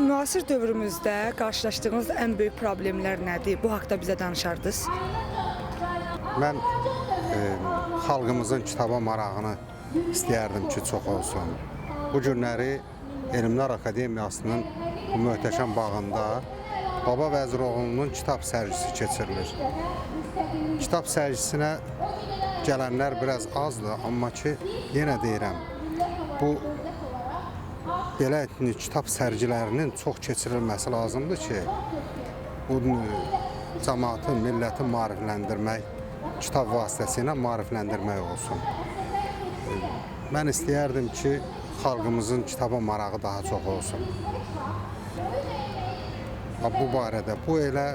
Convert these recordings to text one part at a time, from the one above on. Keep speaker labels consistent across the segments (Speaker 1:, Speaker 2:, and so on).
Speaker 1: Müasir dövrümüzdə qarşılaşdığınız ən böyük problemlər nədir? Bu haqqda bizə danışardınız.
Speaker 2: Mən xalqımızın kitaba marağını istəyərdim ki, çox olsun. Bu günləri Elmlər Akademiyasının bu möhtəşəm bağında Baba Vəziroğlunun kitab sərgisi keçirilir. Kitab sərgisinə gələnlər biraz azdır, amma ki, yenə deyirəm, bu belə kitab sərgilərinin çox keçirilməsi lazımdır ki, bu cəmaatı, milləti maarifləndirmək, kitab vasitəsilə maarifləndirmək olsun. Mən istəyərdim ki, xalqımızın kitaba marağı daha çox olsun. Bu barədə, bu elə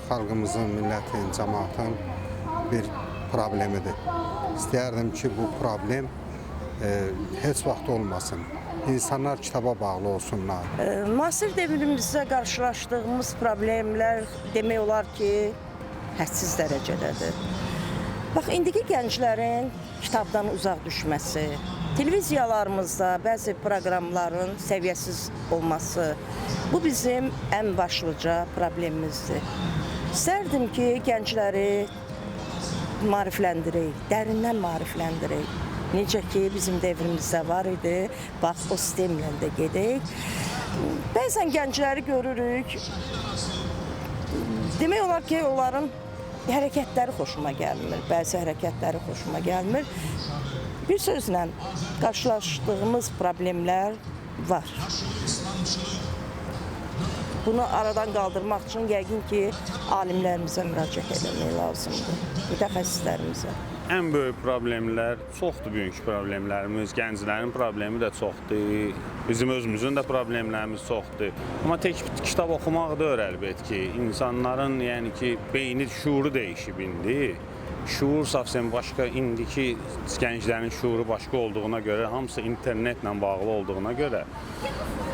Speaker 2: xalqımızın, millətin, cəmaatın bir problemidir. İstəyərdim ki, bu problem heç vaxt olmasın. İnsanlar kitaba bağlı olsunlar.
Speaker 3: Müasir dövrümüzdə qarşılaşdığımız problemlər demək olar ki, hədsiz dərəcədədir. Bax, indiki gənclərin kitabdan uzaq düşməsi, televiziyalarımızda bəzi proqramların səviyyəsiz olması, bu bizim ən başlıca problemimizdir. İstərdim ki, gəncləri maarifləndirək, dərindən maarifləndirək. Necə ki, bizim dövrimizdə var idi, bax, o sistemlə də gedək. Bəzən gəncləri görürük, demək olar ki, onların hərəkətləri xoşuma gəlmir, bəzi hərəkətləri xoşuma gəlmir. Bir sözlə, qarşılaşdığımız problemlər var. Bunu aradan qaldırmaq üçün yəqin ki, alimlərimizə müraciət etmək lazımdır, mütəxəssislərimizə.
Speaker 4: Ən böyük problemlər çoxdur bugünkü problemlərimiz. Gənclərin problemi də çoxdur. Bizim özümüzün də problemlərimiz çoxdur. Amma tək kitab oxumaq deyil əlbəttə ki, insanların, yəni ki, beyni, şuuru dəyişib indi. Şuur safsən başqa, indiki gənclərin şuuru başqa olduğuna görə, hamısı internetlə bağlı olduğuna görə,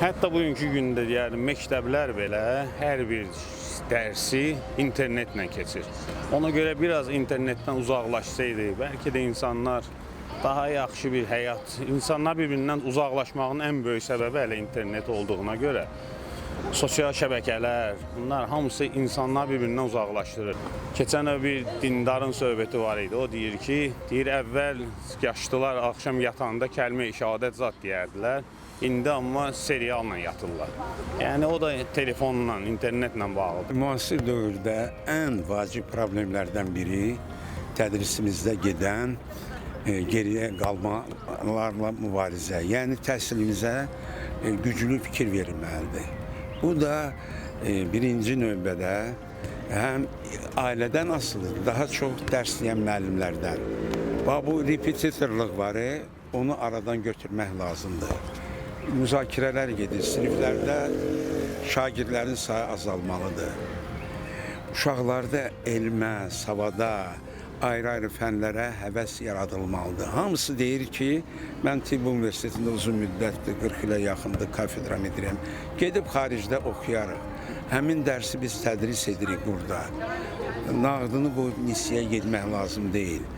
Speaker 4: hətta bugünkü gündə deyərdim, məktəblər belə hər bir dərsi internetlə keçir. Ona görə biraz internetdən uzaqlaşsaydı, bəlkə də insanlar daha yaxşı bir həyat, insanlar bir-birindən uzaqlaşmağın ən böyük səbəbi hələ internet olduğuna görə, sosial şəbəkələr, bunlar hamısı insanlar bir-birindən uzaqlaşdırır. Keçən il bir dindarın söhbəti var idi. O deyir ki, deyir əvvəl yaşlılar axşam yatanda kəlmə-i şəhadət zat deyərdilər. İndi amma serialla yatırlar. Yəni o da telefonla, internetlə bağlıdır.
Speaker 5: Müasir dövrdə ən vacib problemlərdən biri tədrisimizdə gedən geriyə qalmalarla mübarizə. Yəni təhsilimizə güclü fikir verilməlidir. Bu da birinci növbədə həm ailədən asılıdır, daha çox dərs deyən müəllimlərdən. Bax, bu repetitorluq var, onu aradan götürmək lazımdır. Müzakirələr gedir, siniflərdə şagirdlərin sayı azalmalıdır. Uşaqlarda elmə, savada, ayrı-ayrı fənlərə həvəs yaradılmalıdır. Hamısı deyir ki, mən Tibb Universitetində uzun müddətdir, 40 ilə yaxındır, kafedra müdiriyəm. Gedib xaricdə oxuyarıq. Həmin dərsi biz tədris edirik burada. Nağdını qoyub Nisəyə getmək lazım deyil.